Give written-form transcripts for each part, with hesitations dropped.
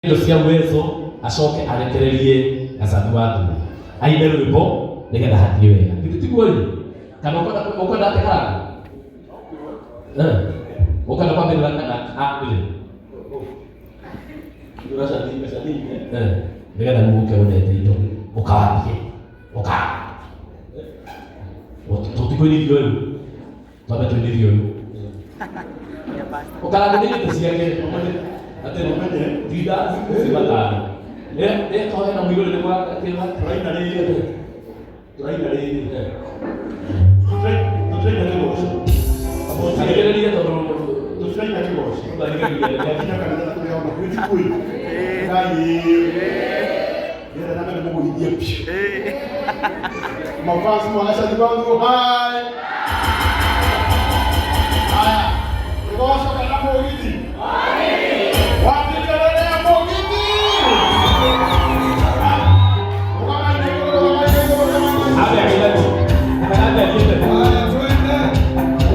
Indo cia uwezo acoke arekererie gacathi wa thuri aine rwĩmbo nĩgetha hathiĩ wega. Githĩ tiguo ĩ? Kana ũkwenda ũkwenda atĩa karangũ? Eh, ũkwenda kwambĩrĩra kana ambĩrĩre? Eh, nĩgetha rĩu ũke ũnete indo ũkawambie ũka tũtikũinithio ũyũ twambe tũinithio ũyũ ũkarangĩrĩria indo ciake atĩ tinda ci matano nĩ twahe na mũirũrĩ nĩ mwakĩra. Tũraina rĩrĩ. Tũraina rĩrĩ. Tũtiraina kĩgoco. Thikĩrĩria tondũ Tũtiraina kĩgoco. Thikĩrĩria. Twakinya kanitha na tũrĩ ona kwĩ thikũ ĩ. Ngai. Ndĩrenda na mene mũgũithie biũ. Mafans mwa Asha Wangu, hi. Haya. Kĩgoco kana mũgithi? Wapi kelele ya mũgithi? Rũgamai igũrũ, rũgamai igũrũ, rũgamai igũrũ. Ambe agĩthe kana ambe athiĩte. Haya, twende.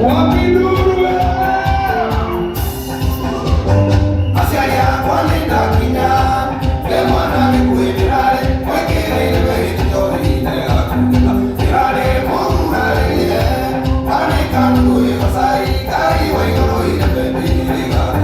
Wapi nduru we? Aciari akwa nĩ ndakinya e mwana nĩ kwĩndĩrarĩ mwĩkĩrĩire wĩtitothine gakunĩka ndĩrarĩ mũgurarĩrie anĩkanũĩ macai Ngai wa igũrũ irembe ndĩrĩga.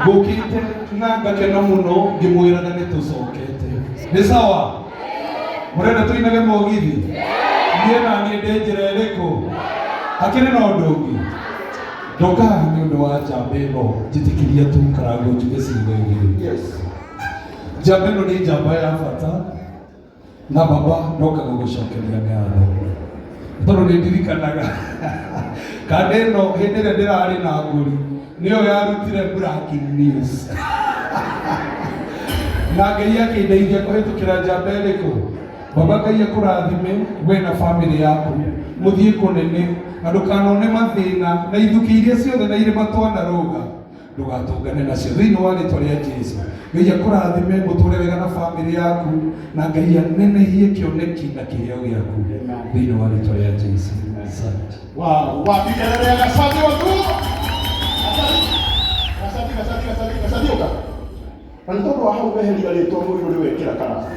Ngũkĩte na ngakena mũno ngĩmwĩraga nĩ tũcokete. Nĩ sawa? Mũrenda tũinage mũgithi? Niĩ na niĩ ndĩ njĩra ĩrĩkũ? Hakĩrĩ na ũndũ ũngĩ. Ndoka haha nĩ ũndũ wa njamba ĩno njĩtĩkĩria tu Karangũ njuge ciugo igĩrĩ. Njamba ĩno nĩ njamba ya bata na baba ndoka gũgũcokeria ngatho tondũ nĩ ndirikanaga kanda ĩno hĩndĩ ĩrĩa ndĩrarĩ na ngũri nĩyo yarutire breaking news na Ngai akĩndeithia kũhĩtũkĩra njamba ĩrĩkũ. Baba Ngai akũrathime we na famĩlĩ yaku mũthiĩ kũnene na ndũkanone mathĩna na ithukĩ iria ciothe na irĩma twanarũga ndũgatũngane nacio thĩinĩ wa rĩtwa rĩa Jesu. Ngai akũrathime mũtũre wega na famĩlĩ yaku na Ngai anenehie kĩoneki na kĩheo gĩaku thĩinĩ wa rĩtwa rĩa Jesu. Asante. Wow, wapi kelele ya Gacathi watu? Gacathi, Gacathi, Gacathi, Gacathi ũka. Na nĩ tondũ wa hau weheria rĩtwa mũirũ rĩ wekĩra karata.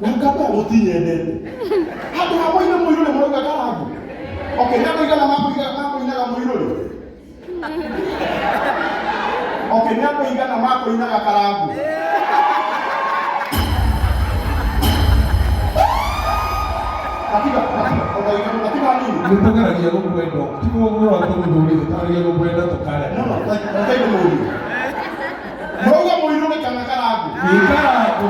Na ngamba ya gũtinyendete. Handũ ha mũine mũirũ rĩ mũrauga karangu. Okay, nĩ andũ aigana makũinaga mũirũ rĩ? Okay, nĩ andũ aigana makũinaga karangu? Gatiga, gatiga, o ndagĩka gatiga hanini. Nĩ tũgeragia gũkwenda ti gũgũra tũgũthurĩte tũgeragia gũkwenda tũkarema. No, no, reke ndĩmũrie. Mũrauga mũirũ rĩ kana karangu? Nĩ karangu.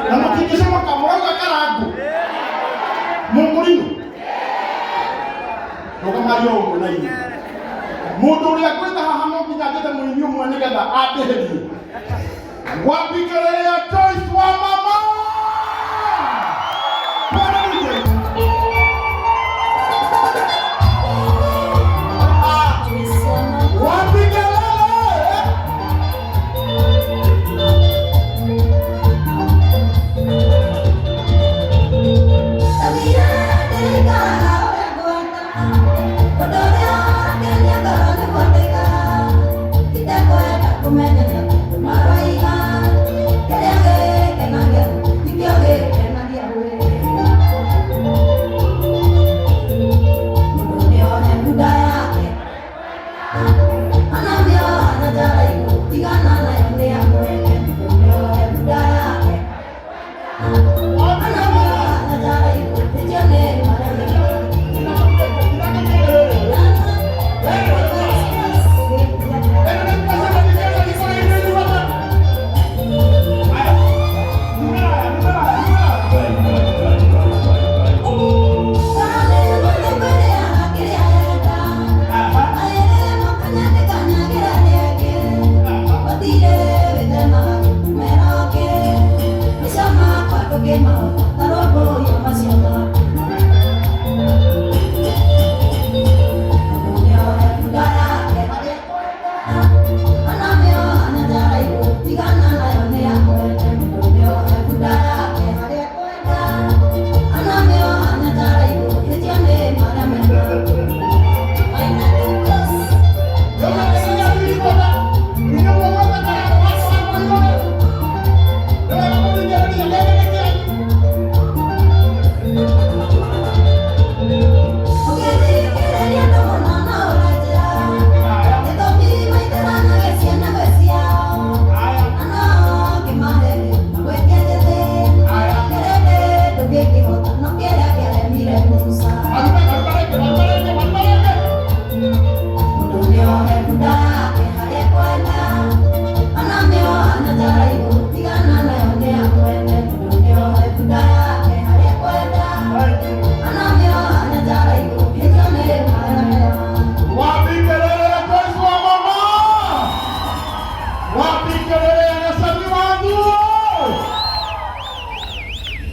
Na mũtingĩcomoka mũrauga karangu? Mũngũrinũ? Rũgamai o ũmwe na inyuĩ. Mũndũ ũrĩa ngwĩta haha no nginya njĩte mũini ũmwe nĩgetha andĩhĩrie. Wapi kelele ya Joyce wa mama?